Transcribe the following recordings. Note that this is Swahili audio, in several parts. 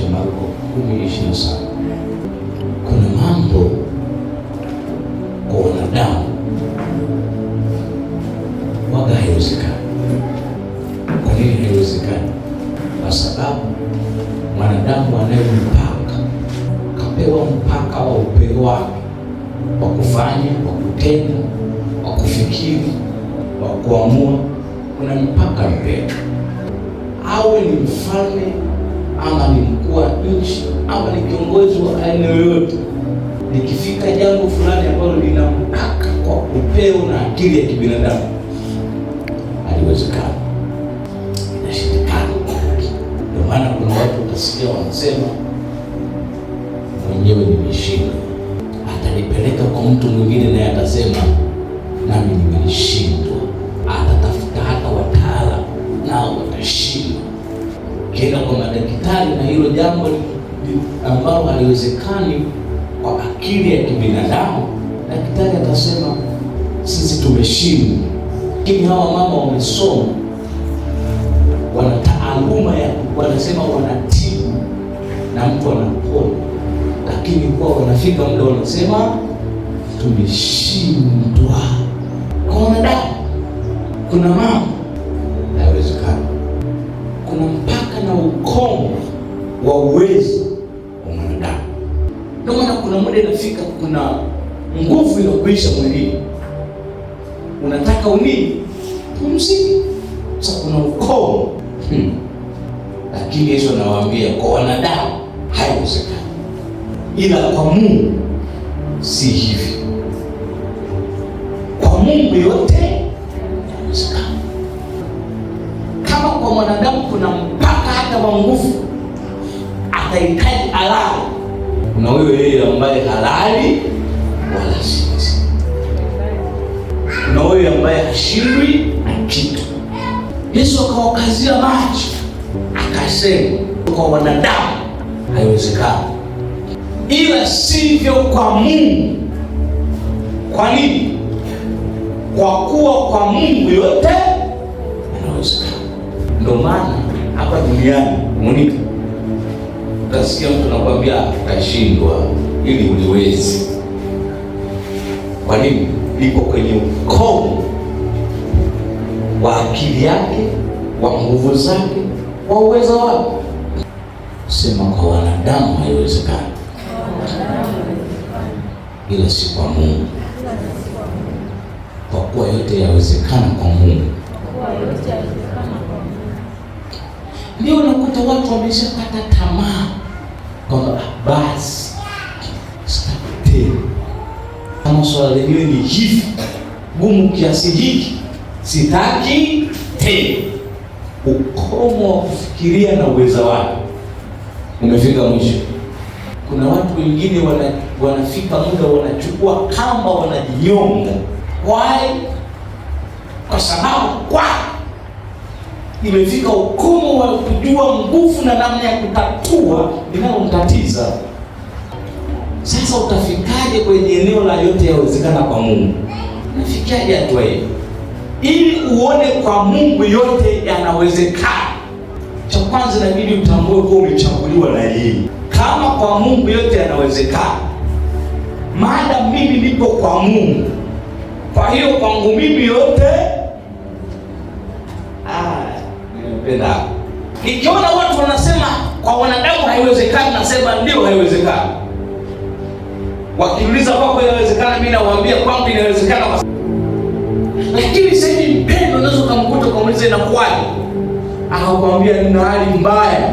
cha Marko 10:27. Kuna mambo kwa wanadamu waga haiwezekani. Kwa nini haiwezekani? Kwa sababu mwanadamu anaye mpaka, kapewa mpaka wa upeo wake wa kufanya, wa kutenda, wa kufikiri, wa kuamua. Kuna mpaka mpeo, awe ni mfalme ama ni mkuu wa nchi ama ni kiongozi wa aina yoyote, likifika jambo fulani ambalo lina mpaka kwa upeo na akili ya kibinadamu, haliwezekani, inashindikana. Ndio maana kuna watu utasikia wanasema mwenyewe nimeshindwa, atalipeleka kwa mtu mwingine naye atasema nami nimelishindwa. Atatafuta hata wataalamu nao watashindwa. Ukienda kwa madaktari na hilo jambo ambalo haliwezekani kwa akili ya kibinadamu, daktari atasema sisi tumeshindwa. Lakini hawa mama wamesoma, wana taaluma ya, wanasema wanatibu na mtu anapona, lakini kwa wanafika muda wanasema tumeshindwa. Kwa wanadamu kuna mambo hayawezekani, kuna mpaka na ukomo wa uwezo wa mwanadamu. Ndio maana kuna muda inafika, kuna nguvu inakuisha mwilini, unataka unini pumzike. Sasa kuna ukomo. Lakini Yesu anawaambia kwa wanadamu haiwezekani, ila kwa Mungu si hivyo. Kwa Mungu yote yanawezekana. Kama kwa mwanadamu kuna mpaka hata wa nguvu, atahitaji alale, kuna huyo yeye ambaye halali wala sinzi. Kuna huyo ambaye hashindwi na kitu. Yesu akawakazia macho akasema, kwa wanadamu haiwezekani, ila sivyo kwa Mungu. Kwa nini? Kwa kuwa kwa Mungu yote yanawezekana. Ndio maana hapa duniani Monica, utasikia mtu anakuambia utashindwa ili uliwezi. Kwa nini? Liko kwenye ukomo wa akili yake, wa nguvu zake, wa uwezo wake. Sema kwa wanadamu haiwezekani, ila si kwa Mungu. Kwa kuwa yote yawezekana kwa Mungu. Ndio unakuta watu wameshakata tamaa kwamba basi sitaki tena, kama swala lenyewe ni hivi gumu kiasi hiki, sitaki tena. Ukomo wa kufikiria na uweza wake umefika mwisho. Kuna watu wengine wanafika muda wanachukua kamba wanajinyonga. Why? Kwa sababu kwa imefika ukomo wa kujua nguvu na namna ya kutatua linalomtatiza. Sasa utafikaje kwenye eneo la yote yawezekana kwa Mungu? Unafikiaje hatua hiyo? Ili uone kwa Mungu yote yanawezekana, cha kwanza inabidi utambue kuwa umechaguliwa na yeye. Kama kwa Mungu yote yanawezekana, maada mimi nipo kwa Mungu, kwa hiyo kwangu mimi yote nimependa. Nikiona watu wanasema kwa wanadamu haiwezekani, nasema ndio haiwezekani. Wakiuliza kwako inawezekana, mimi nawaambia kwangu inawezekana. Lakini sasa hivi mpendo, unaweza ukamkuta ukamuuliza inakuwaje, akakwambia nina hali mbaya,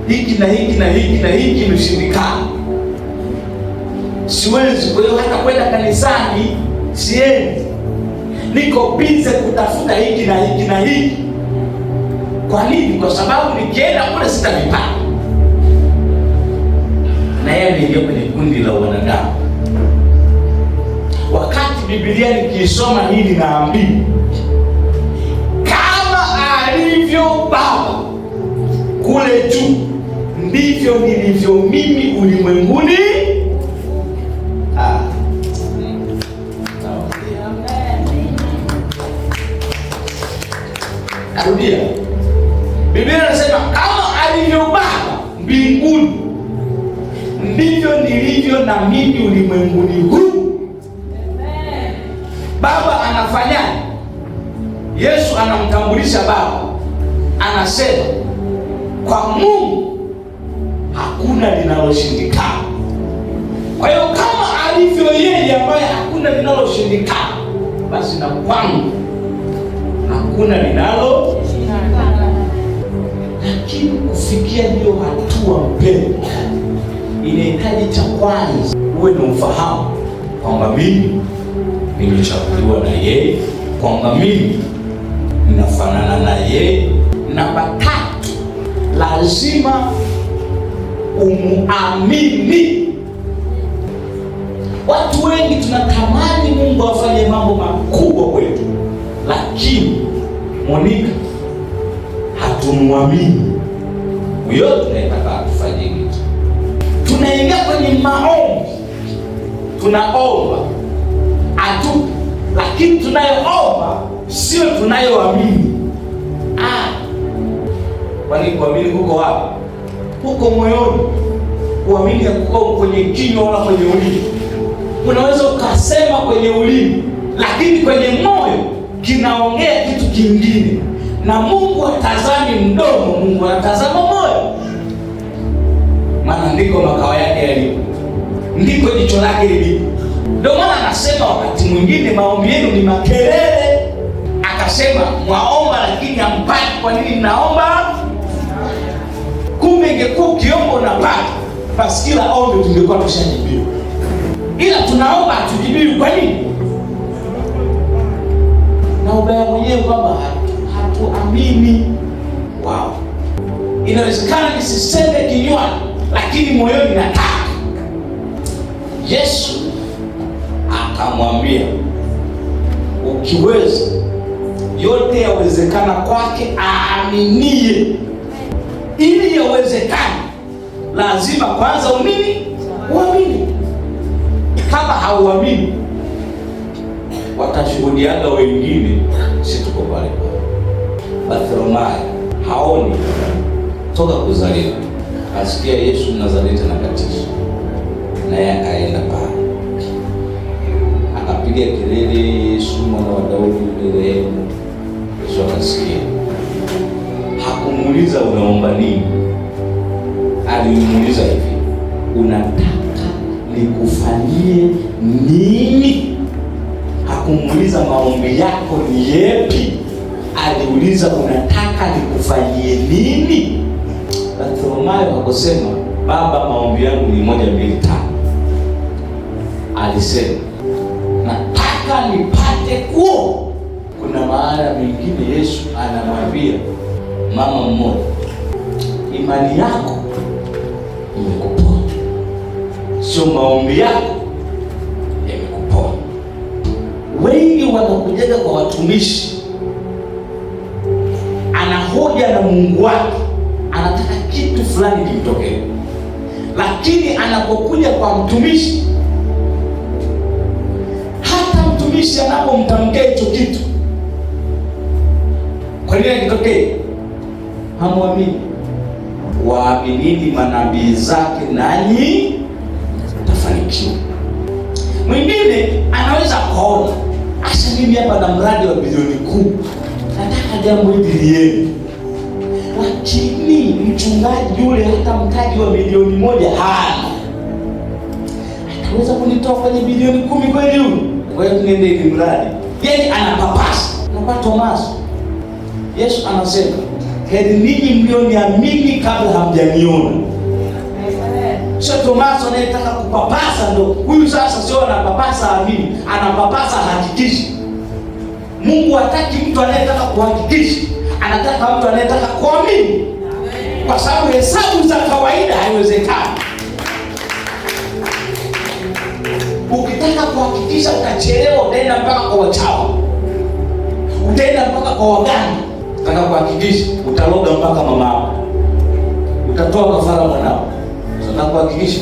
hiki na hiki na hiki na hiki imeshindikana, siwezi. Kwa hiyo hata kwenda kanisani siendi, niko bize kutafuta hiki na hiki na hiki. Kwa nini? Kwa sababu nikienda kule sitavipata. Na yeye ameingia kwenye kundi la wanadamu. Wakati Biblia nikiisoma hii ninaambiwa kama alivyo Baba kule juu, ndivyo nilivyo mimi ulimwenguni. Narudia, Biblia inasema kama nilivyo na mimi ulimwenguni huu. Baba anafanyaje? Yesu anamtambulisha Baba, anasema kwa Mungu hakuna linaloshindikana. Kwa hiyo kama alivyo yeye ambaye hakuna linaloshindikana, basi na kwangu hakuna linaloshindikana. Lakini kufikia hiyo hatua, mpendwa, inahitaji cha kwanza uwe na ufahamu kwamba mimi nimechaguliwa na yeye, kwamba mimi ninafanana na yeye. Namba tatu, lazima umuamini. Watu wengi tunatamani Mungu afanye mambo makubwa kwetu, lakini Monica, hatumwamini huyo tunayetaka atufanyie kitu. Tunaingia kwenye maombi, tunaomba atupe, lakini tunayoomba sio tunayoamini. Kwani kuamini kuko wapi? Huko moyoni. Kuamini hakuko kwenye kinywa wala kwenye ulimi. Unaweza ukasema kwenye ulimi, lakini kwenye moyo kinaongea kitu kingine. Na Mungu hatazami mdomo, Mungu anatazama moyo, maana ndiko makao yake yalipo, ndiko jicho lake lilipo. Ndio maana anasema wakati mwingine maombi yenu ni makelele. Akasema mwaomba lakini hampati. Kwa nini mnaomba? Kumbe ingekuwa ukiomba unapata, basi kila ombi tungekuwa tushajibiwa, ila tunaomba hatujibiwi. Kwa nini? Na ubaya mwenyewe kwamba hatuamini. Wow, inawezekana nisiseme kinywani, lakini moyoni nataka. Yesu akamwambia, ukiweza, yote yawezekana kwake aaminie. Ili yawezekane, lazima kwanza umini, uamini. Kama hauamini, watashuhudiaga wengine, si tuko pale pale. Bartholomayo haoni toka kuzaliwa, asikia Yesu Nazareti anakatisha, naye akaenda pale akapiga kelele, Yesu mwana wa Daudi unirehemu. Yesu akasikia, hakumuuliza unaomba nini, alimuuliza hivi, unataka nikufanyie nini? Hakumuuliza maombi yako ni yepi, aliuliza unataka nikufanyie nini? Bartholomayo hakusema Baba, maombi yangu ni 1 2 3. Alisema nataka nipate kuona. Kuna maana mingine Yesu anamwambia mama mmoja, imani yako imekuponya, sio maombi yako yamekuponya. Wengi wanakujaga kwa watumishi, anahoja na Mungu wake, anataka kitu fulani kimtokee, lakini anapokuja kwa mtumishi, hata mtumishi anapomtamkia hicho kitu, kwa nini akitokee? Hamwamini. Waaminini manabii zake nanyi mtafanikiwa. Mwingine anaweza kuona, acha mimi hapa na mradi wa bilioni 10, nataka jambo hili liende, lakini mchungaji yule hata mtaji wa milioni 1 hana, ataweza kunitoa kwenye bilioni 10 kweli huyu? Kwa hiyo tunaende ile mradi, yeye anapapasa. Na Tomaso, Yesu anasema heri ninyi mlioniamini kabla hamjaniona. Sio Tomaso anayetaka kupapasa ndo huyu sasa, sio anapapasa amini, anapapasa hakikishi. Mungu hataki mtu anayetaka kuhakikisha, anataka mtu anayetaka kuamini, kwa sababu hesabu za kawaida haiwezekani. Ukitaka kuhakikisha utachelewa, utaenda mpaka kwa wachawi, utaenda mpaka kwa waganga. Ukitaka kuhakikisha utaloga mpaka mamao, utatoa kafara mwanao. Unataka kuhakikisha?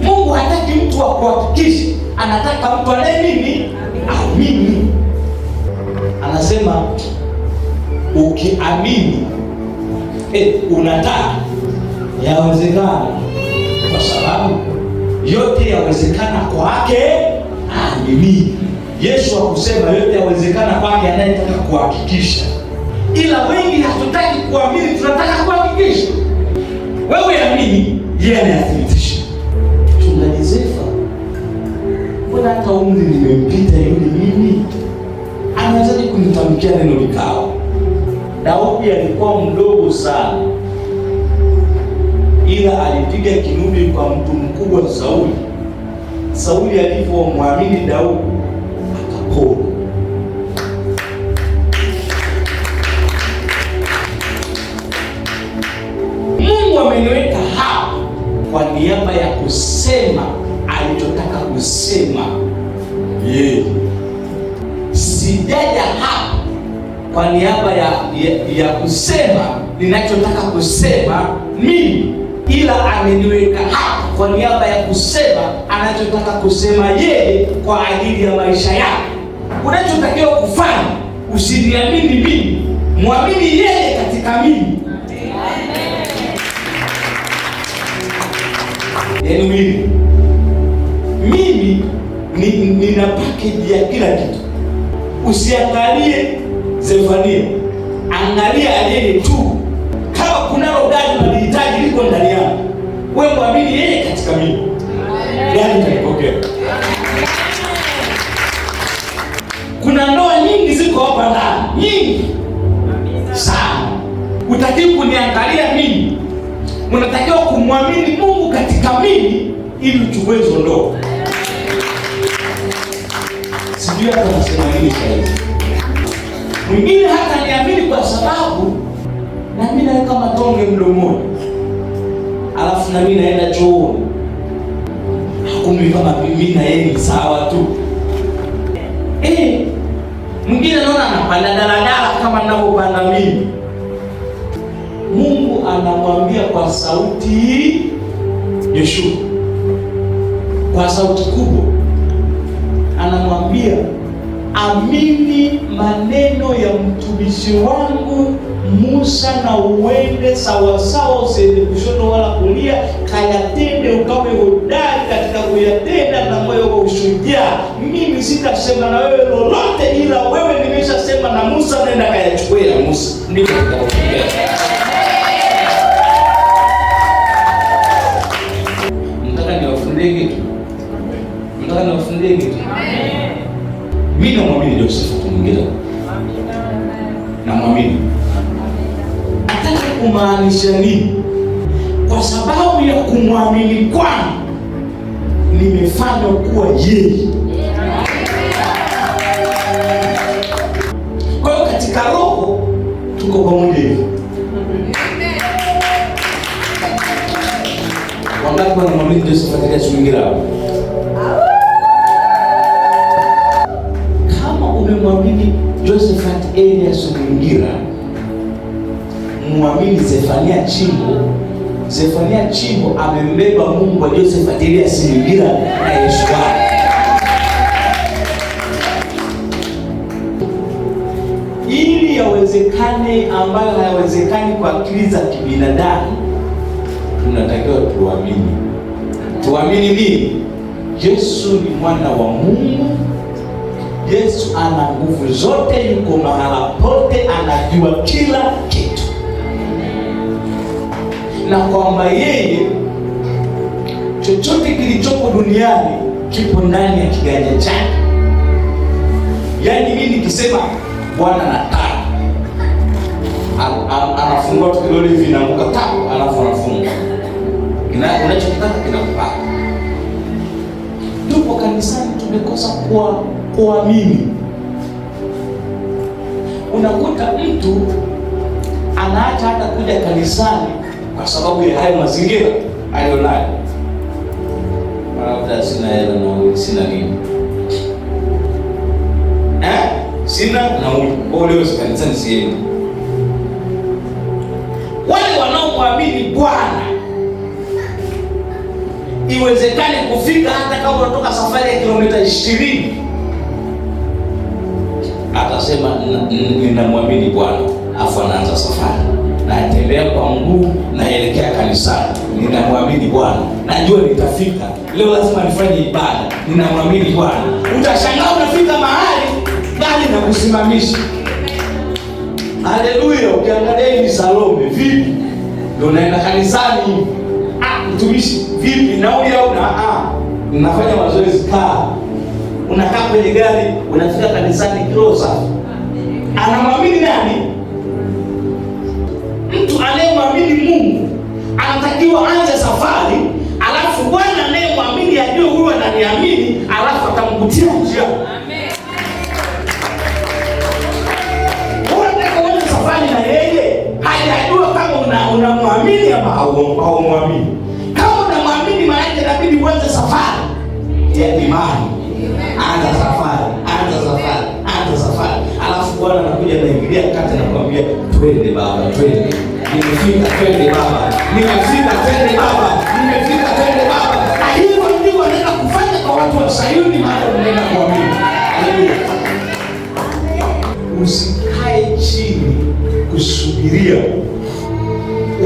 Mungu hataki mtu wa kuhakikisha, anataka mtu anaye nini? Amini. Anasema ukiamini, unataka yawezekana, kwa sababu Yote yawezekana kwake aamini. Yesu hakusema yote yawezekana kwake anayetaka kuhakikisha, ila wengi hatutaki kuamini, tunataka kuhakikisha. Wewe amini, yeye anayathibitisha. Mchungaji Zefa, mbona hata umri nimempita yule mimi, anawezaje kunitamkia neno likawa? Daudi alikuwa mdogo sana, ila alipiga kinubi kwa mtu mkubwa Sauli. Sauli alipomwamini Daudi akapona. Mungu ameniweka hapa kwa niaba ya kusema alichotaka kusema yeye. Sijaja hapa kwa niaba ya kusema ninachotaka kusema mimi, ila ameniweka hapa kwa niaba ya kusema anachotaka kusema yeye kwa ajili ya maisha yako. Unachotakiwa kufanya, usiniamini mimi, muamini yeye katika mimi. Yaani mimi nina package ya kila kitu. Usiangalie Zefania, angalia yeye tu. Kama kunalo gari unalihitaji liko ndani yako, wewe muamini yeye katika mimi, gari utalipokea. Kuna ndoa nyingi ziko hapa ndani, nyingi sana. Utakiwa kuniangalia mimi, unatakiwa kumwamini Mungu katika mimi ili uchukue hizo ndoa. Sijui hata nasema nini sasa. Mwingine hata niamini kwa sababu na mimi naweka matonge mdomoni, alafu na mimi naenda chooni. Hakumbi kama mimi na yeye ni sawa tu. Mwingine naona anapanda daladala kama ninavyopanda mimi. Mungu anamwambia kwa sauti Yoshua, kwa sauti kubwa anamwambia, amini maneno ya mtumishi wangu Musa na uende sawasawa, usiende kushoto wala kulia, kayatende ukawe hodari katika kuyatenda na moyo wa ushujaa. Mimi sitasema na wewe lolote, ila wewe nimeshasema na Musa, nenda kayachukue ya Musa. Ndipo tutakapofika. Nataka niwafundie kitu. Nataka niwafundie kitu. Mimi namwamini Joseph Mwingira. Namwamini. Nataka kumaanisha nini? Kwa sababu ya kumwamini kwangu nimefanywa kuwa yeye. Kwa hiyo katika roho tuko pamoja hivi. Wangapi wanamwamini Joseph katika Mwingira? Kama umemwamini Josephat Elias Mwingira, muamini Zefania Chimbo. Zefania Chimbo amembeba Mungu wa Josephat Elias Mwingira na Yesu wake. Ili yawezekane ambayo hayawezekani kwa akili za kibinadamu, tunatakiwa tuamini. Tuamini nini? Yesu ni mwana wa Mungu. Yesu ana nguvu zote, yuko mahala pote, anajua kila kitu, na kwamba yeye chochote kilichopo duniani kipo ndani ya kiganja chake. Yaani mimi nikisema Bwana nataka, anafungua tu kidole hivi, inaanguka tap, alafu anafunga. Unachokitaka kinakupata. Tupo kanisani tumekosa kuamini. Unakuta mtu anaacha hata kuja kanisani kwa sababu ya hayo mazingira alionayo. Labda sina hela nauli, sina nini. Sina nauli. Kwa leo kanisani siendi. Wale wanaomwamini Bwana, iwezekane kufika hata kama unatoka safari ya kilomita 20, atasema ninamwamini Bwana, afu anaanza safari. Natembea kwa mguu, naelekea kanisani, ninamwamini Bwana, najua nitafika leo, lazima nifanye ibada, ninamwamini Bwana. Utashangaa unafika mahali gari na kusimamisha. Haleluya! Ukiangalia ni Salome, vipi ndio unaenda kanisani? Ah, mtumishi vipi, nauli au na nafanya mazoezi? Kaa, unakaa kwenye gari, unafika kanisani kiroho safi. Anamwamini nani? Mtu anayemwamini Mungu anatakiwa anze safari, alafu Bwana anayemwamini ajue huyu ananiamini, alafu atamkutia njia. Amen. Unataka uanze safari na yeye, hajajua kama unamwamini ama haumwamini. Kama unamwamini, maana yake inabidi uanze safari ya imani. Anza safari, anza safari, anza safari. Alafu Bwana anakuja anaingilia kati na kuambia twende baba, twende. Nimefika, twende baba. Nimefika, twende baba. Nimefika, twende baba. Na hivyo ndivyo anaenda kufanya kwa watu wa Sayuni maana unaenda kuamini. Haleluya. Usikae chini kusubiria.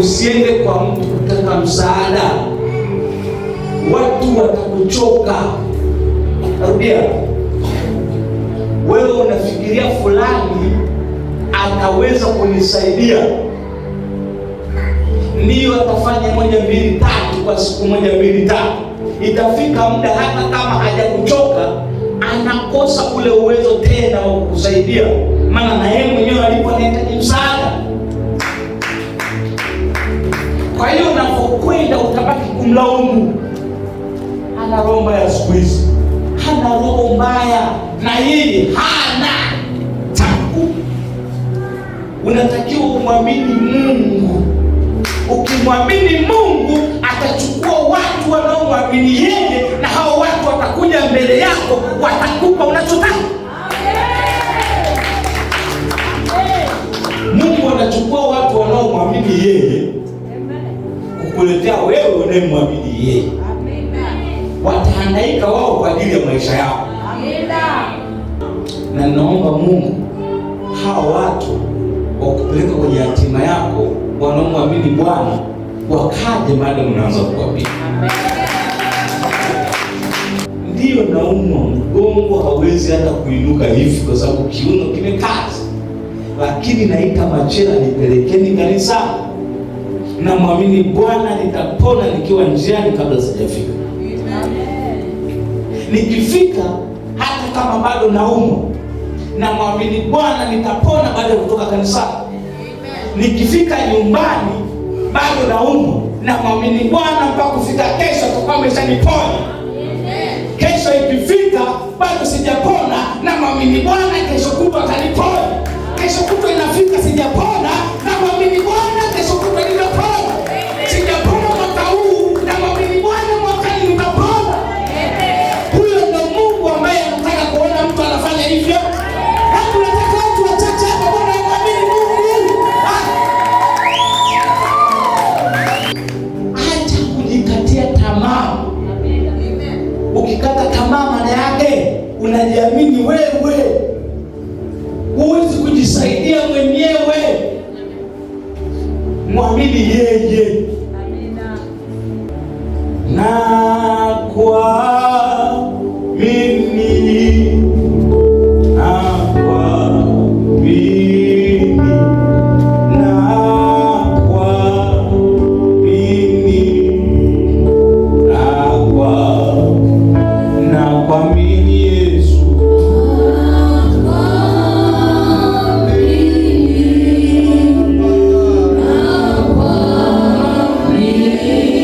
Usiende kwa mtu kutaka msaada. Watu watakuchoka. Narudia. Wewe unafikiria fulani ataweza kunisaidia, ndiyo atafanya 1 2 3 kwa siku 1 2 3. Itafika muda hata kama hajakuchoka anakosa ule uwezo tena wa kukusaidia, maana na yeye mwenyewe alipo anahitaji msaada. Kwa hiyo unapokwenda utabaki kumlaumu, hana roho mbaya siku hizi, hana roho mbaya, na yeye hana taku. Unatakiwa umwamini Mungu. Ukimwamini Mungu atachukua watu wanaomwamini yeye, na hao watu watakuja mbele yako, watakupa unachotaka. Mungu anachukua watu wanaomwamini yeye kukuletea wewe unayemwamini yeye. Watahangaika wao kwa ajili ya maisha yako. Na naomba Mungu hao watu wakupeleka kwenye hatima yako wanaomwamini Bwana wakaje baada mnaanza kuamini. Ndio naumwa mgongo, hauwezi hata kuinuka hivi kwa sababu kiuno kimekaza, lakini naita machela, nipelekeni kanisa, na muamini Bwana nitapona nikiwa njiani kabla sijafika. Nikifika hata kama bado naumwa, na muamini Bwana nitapona baada ya kutoka kanisani. Nikifika nyumbani bado naumwa, na muamini Bwana mpaka kufika kesho atakuwa ameshaniponya. Kesho ikifika bado sijapona, na muamini Bwana kesho kutwa ataniponya. Kesho kutwa inafika sijapona, na muamini Bwana kesho kutwa nitapona. Sijapona mwaka huu, na muamini Bwana mwakani nitapona. Huyo ndo Mungu ambaye anataka kuona mtu anafanya hivyo. Nataka watu wachache hapa Bwana muamini Mungu. Acha kujikatia tamaa. Ukikata tamaa maana yake unajiamini wewe. Huwezi kujisaidia mwenyewe. Mwamini yeye. Amina. Na kuamini, na kuamini, na kuamini, na kuamini Yesu. Amen.